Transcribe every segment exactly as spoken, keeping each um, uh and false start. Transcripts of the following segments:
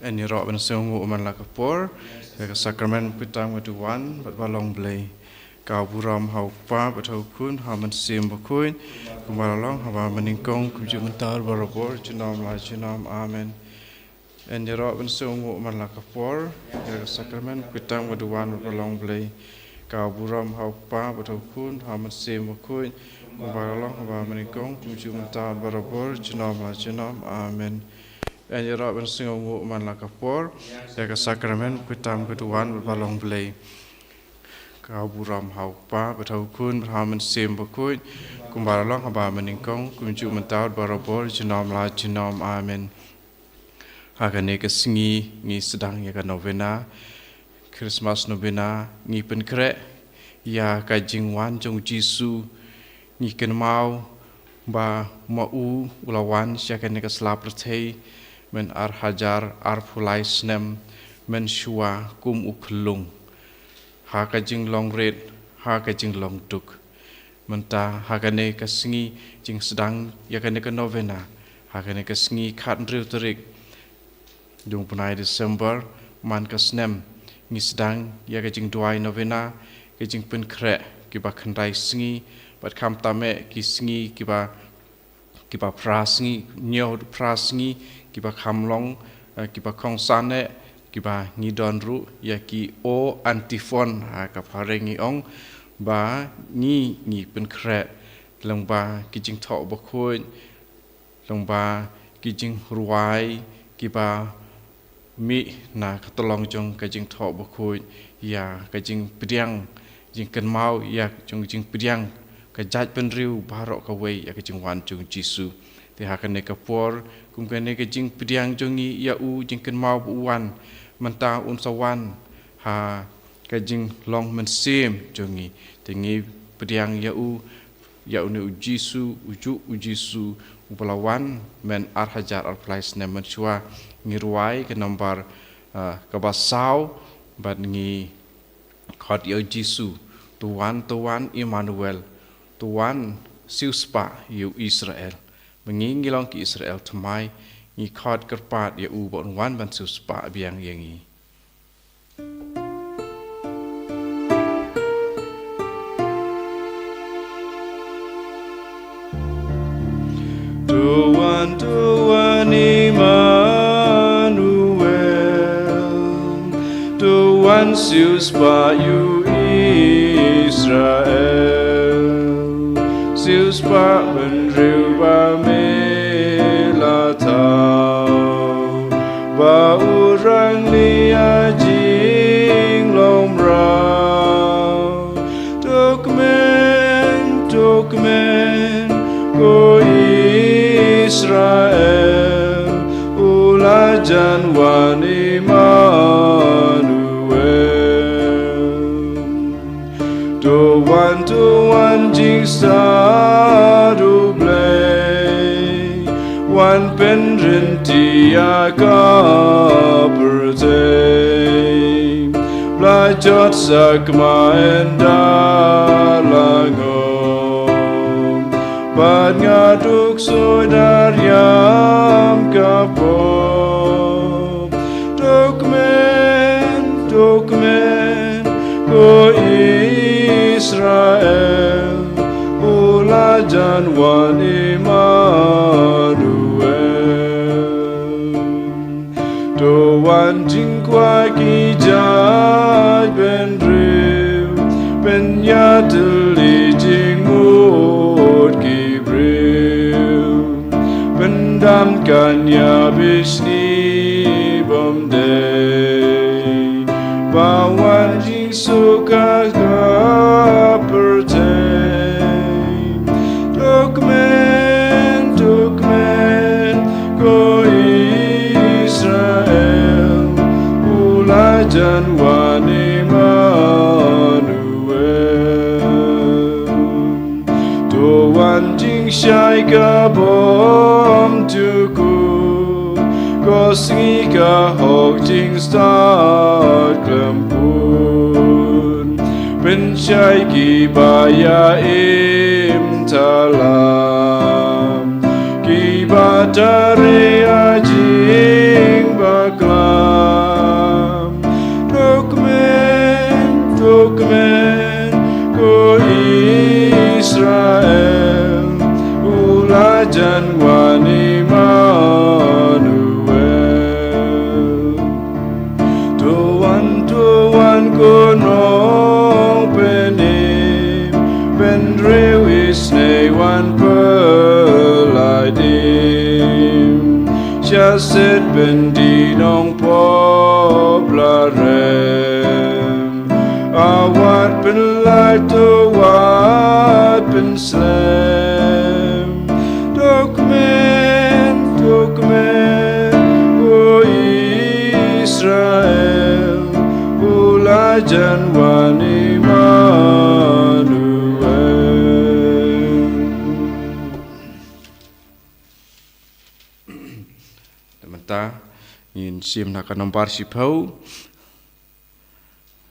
Ngi ïaroh ban sngewnguh man la ka por ïa ka sakramen ba khot tam ka duwan bad ba long Blei. Ka burom ha u Kpa bad ha u Khun, ha u Mynsiem Bakhuid, kumba la long haba mynnyngkong, kumjuh mynta, barabor, junom la junom. Amen. Ngi ïaroh ban sngewnguh man la ka por ïa ka sakramen ba khot tam ka duwan bad ba long Blei. Ka burom ha u Kpa bad ha u Khun, ha u Mynsiem Bakhuid, kumba la long haba mynnyngkong, kumjuh mynta, barabor, junom la junom. Amen. Ngi ïaroh ban sngewnguh man la ka por ïa ka sakramen ba khot tam ka duwan bad ba long Blei. Ka burom ha u Kpa bad ha u Khun bad ha u Mynsiem Bakhuid, kumba la long haba mynnyngkong, kumjuh mynta, barabor, junom la junom. Amen. Ha kane ka sngi ngi sdang ïa ka novena, Christmas novena, ngi pynkhreh ïa ka jingwan jong u Jisu. Ngi kynmaw ba ma u u la wan sha kane ka sla pyrthei myn ar hajar arphew lai snem mynshuwa kum u khyllung, ha ka jinglong rit, ha ka jinglong duk. Mynta ha kane ka sngi jingsdang ïa kane ka novena, ha kane ka sngi khathynriew tarik jong u bnai December man ka snem, ngi sdang ïa ka jingduwai novena, ka jingpynkhreh kiba khyndai sngi, bad khamtam eh ki sngi kiba, kiba phra sngi, hynñiew phra sngi, kiba kham long, eh, kiba kongsan eh, kiba ngi don ruh ïa ki O antiphon, ha ka phareng ngi ong ba ngi, ngi pynkhreh lyngba ki jingthoh bakhuid, lyngba ki jingrwai kiba mih na ka tyllong jong ka jingthoh bakhuid, ïa ka jingpdiang, jingkynmaw ïa jong jingpdiang ka jaitbynriew baroh kawei ïa ka jingwan jong u Jisu. Te ha kane ka por, kum kane ka jingpdiang jong ngi ïa u, jingkynmaw ba u wan, mynta un sa wan ha ka jinglong mynsiem jong ngi. Te ngi pdiang ïa u, ïa une u Jisu, ujuh u Jisu uba la wan myn ar hajar arphew lai snem mynshuwa. Ngi rwai ka nombar, ah, kaba saw, bad ngi khot ïa u Jisu: To wan, to wan Immanuel, to wan siewspah ïa u Israel. Ba ngi, ngi long ki Israel thymmai, ngi khot kyrpad ïa u ba un wan ban siewspah biang ïa ngi. To wan, to wan Immanuel, to wan siewspah ïa u Israel, siewspah bynriew ba me la thaw, ba u rangli ïa jinglong mraw. To kmen, to kmen ko Israel, u la jan wan Immanuel. To wan, to wan jingstad u Blei, wan pynryntih ïa ka pyrthei. Ba la jot sakma ynda la ngop, bad nga duk soi da riam ka pop. To kmen, to kmen ko Israel, u la jan wan Immanuel. To wan jingkwah ki jaitbynriew, pynïatylli jingmut ki briew, pyndam ka nia bishni bymdei. Ba wan jingsuk ha ka pyrthei. To kmen, to kmen ko Israel, u la jan wan Immanuel. To wan jingshai ka bym jukut, ko sngi ka hok jingstad khlem pun. Pynshai kiba ïa im thala, kiba tare ïa jingba Lam, to kmen, to kmen, ko Israel, u la jan wan Immanuel. To wan, to wan ko Nongpynim, pynriew isynei wan pyllait im. Sha shet byndi nongpop la rem, a wat pynlait, to wat pynslem. To kmen, to kmen, ko Israel, u la jan wan Immanuel. Te mynta ngin shim na ka nombar shiphew,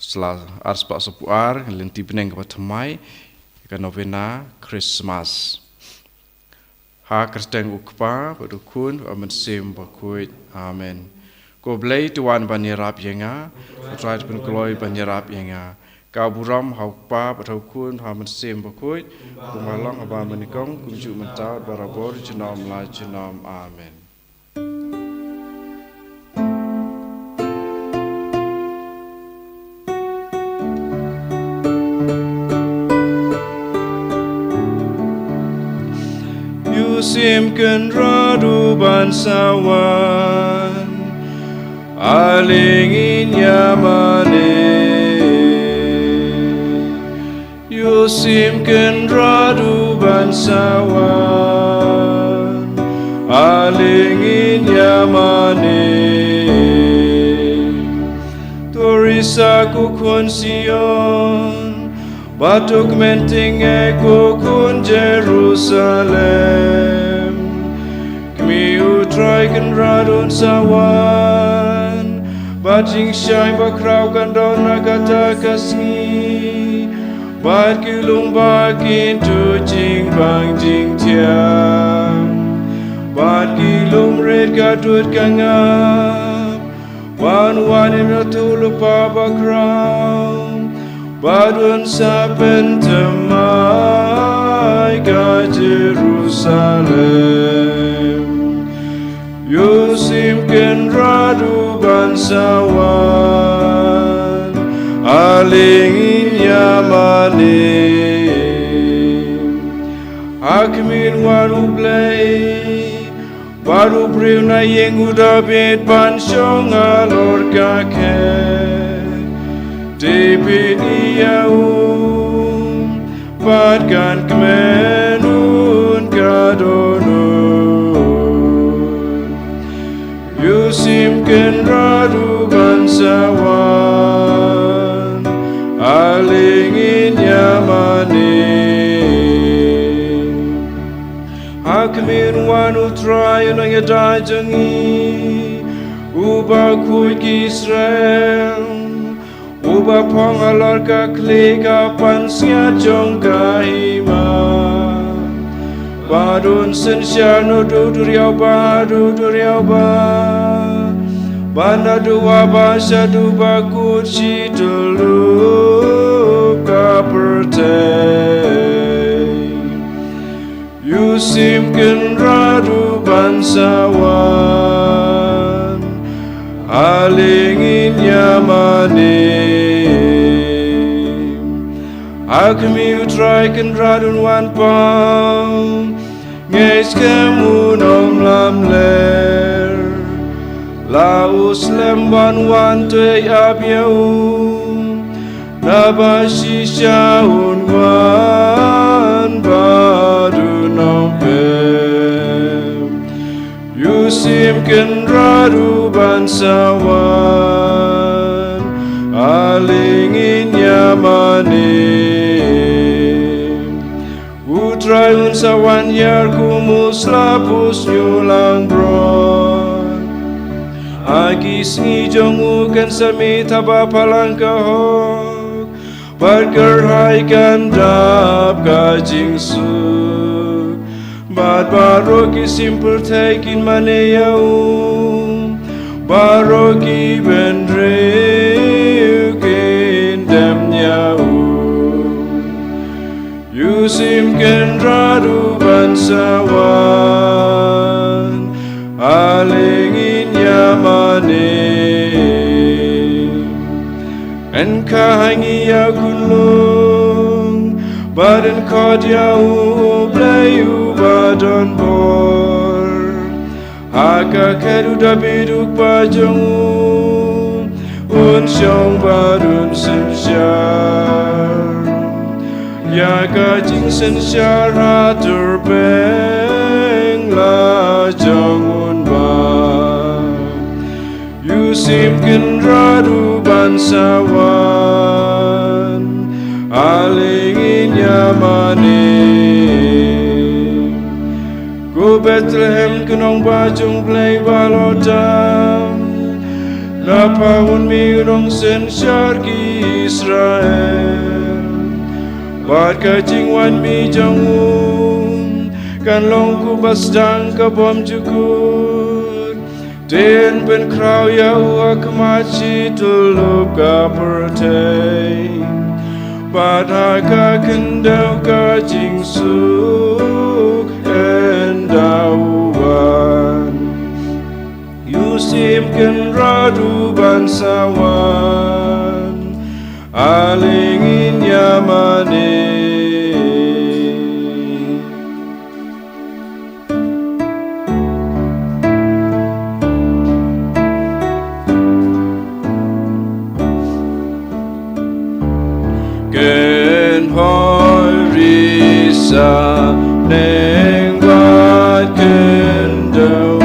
sla arspah sawphew ar, lynti bneng kaba thymmai, ka novena Christmas. Ha ka kyrteng u Kpa bad u Khun bad u Mynsiem Bakhuid. Amen. Ko Blei, to wan ban ïarap ïa nga, ko Trai, to pynkloi ban ïarap ïa nga. Ka burom ha u Kpa bad ha u Khun bad ha u Mynsiem Bakhuid, kumba long haba mynnyngkong, kumjuh mynta, barabor, junom la junom. Amen. Ïoh shim kynrad u ban sa wan, ale ngin ïa mane. Ïoh shim kynrad u ban sa wan, ale ngin ïa mane. To risa ko khun Sion, bad to kmen tyngai ko khun Jerusalem. Kmie, u Trai Kynrad un sa wan, bad jingshai bakhraw kan don na kata ka sngi, bad ki lum ba kin tuid jingbang jingthiang, bad ki lum rit ka dud ka ngap, ban wan im na u Lypa bakhraw, bad un sa pynthymmai ka Jerusalem. Ïoh shim kynrad u ban sa wan, ale ngin ïa mane. Ha khmih, wan u Blei, bad u briew na ïing u Dabid ban shong halor ka khet. Te peit, ïa u pat kan kmen un ka dohnud. Ïoh shim kynrad u ban sa wan, ale ngin ïa mane. Ha khmih, wan u Trai u Nongïada jong ngi, uba khuid ki Israel, uba phong halor ka khlieh ka pansngiat jong ka hima. Bad un synshar naduh duriaw ba haduh duriaw ba, bad naduh wah ba shaduh ba kut shi tyllup ka pyrthei. Ïoh shim kynrad u ban sa wan, ale ngin ïa mane. Ha khmih, u Trai Kynrad un wan paw, ngeit skhem un ym lamler. La u slem ban wan, to ïeit ap ïa u, naba shisha un wan bad un ym pep. Ïoh shim kynrad u ban sa wan, ale ngin ïa mane. U Trai un sa wan hiar kum u slap u shñiuh langbrot. Ha ki sngi jong u kan sa mih thaba phalang ka hok, bad kyrhai kan dap ka jingsuk. Bad baroh ki sim pyrthei kin mane ïa u, Baroh ki bynriew kin dem ïa u. U Syiem Kynrad u ban sa wan, ale ngin ïa mane. Yn kha ha ngi ïa u khunlung, bad yn khot ïa u, u Blei uba don bor. Ha ka khet u Dabid u kpa jong u, un shong bad un synshar. Ïa ka jingsynshar ha tur peng la jong un ba, U Syiem Kynrad u ban sa wan, ale ngin ïa mane. Ko Bethlehem, ka nongbah jong U Blei ba la tam, na pha un mih u nongsynshar ki Israel. Bad ka jingwan mih jong u kan long kum ba sdang ka bymjukut. Te yn pynkhraw ïa u ha khmat shi tyllup ka pyrthei, bad ha ka khyndew ka jingsuk yn da wan. U Syiem Kynrad u ban sa wan, ale ngin ïa mane. Kynhoi risa neng bad khyndew,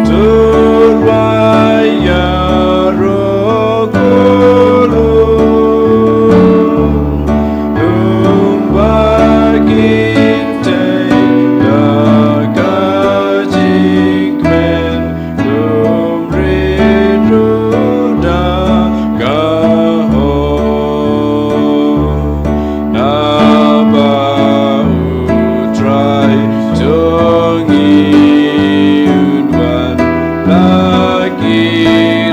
tur wai ïaroh ko lum, lum ba kin tei da ka jingkmen, lum rit ruh da ka hok. Naba U Trai jong ngi un wan, la ki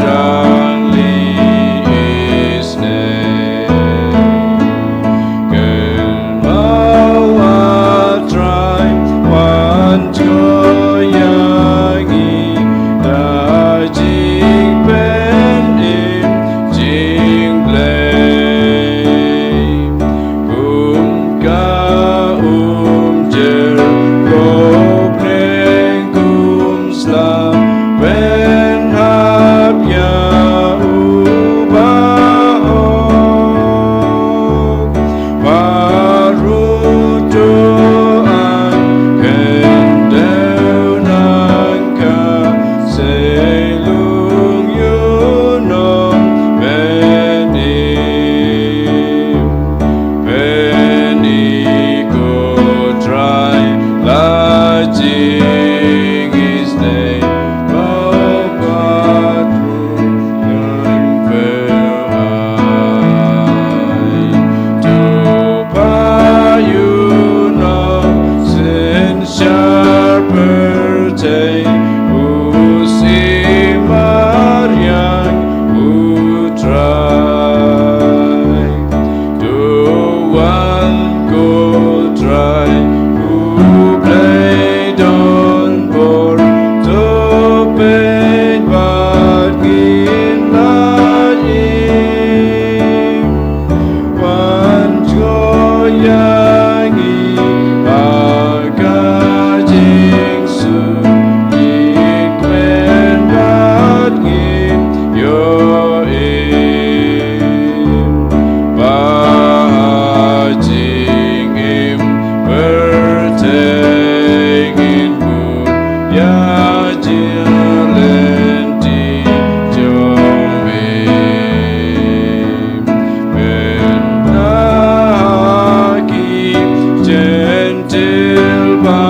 rangli isnei. Kynmaw, A Trai, wan jngoh ïa ngi da jingpynim jingblei, kum ka umjer, ko bneng kum sla, phin hap ïa u bahok. Baroh to an khyndew nangka, sei lung ïa u nongpynim. Pynïaid ko Trai, la jing isnei, ba pat ruh ngan pyrshah. To pha ïa u nongsynshar pyrthei, u Syiem mariang U Trai. To wan ko Trai, U Blei donbor, to peit bad ngin lait im. Wan jngoh ïa ngi ha ka jingsuk, ngin kmen bad ngin ïoh im. Ba ha jingim pyrthei ngin bud ïa jingïaleh jong me. Pynbna ha ki Jentil ba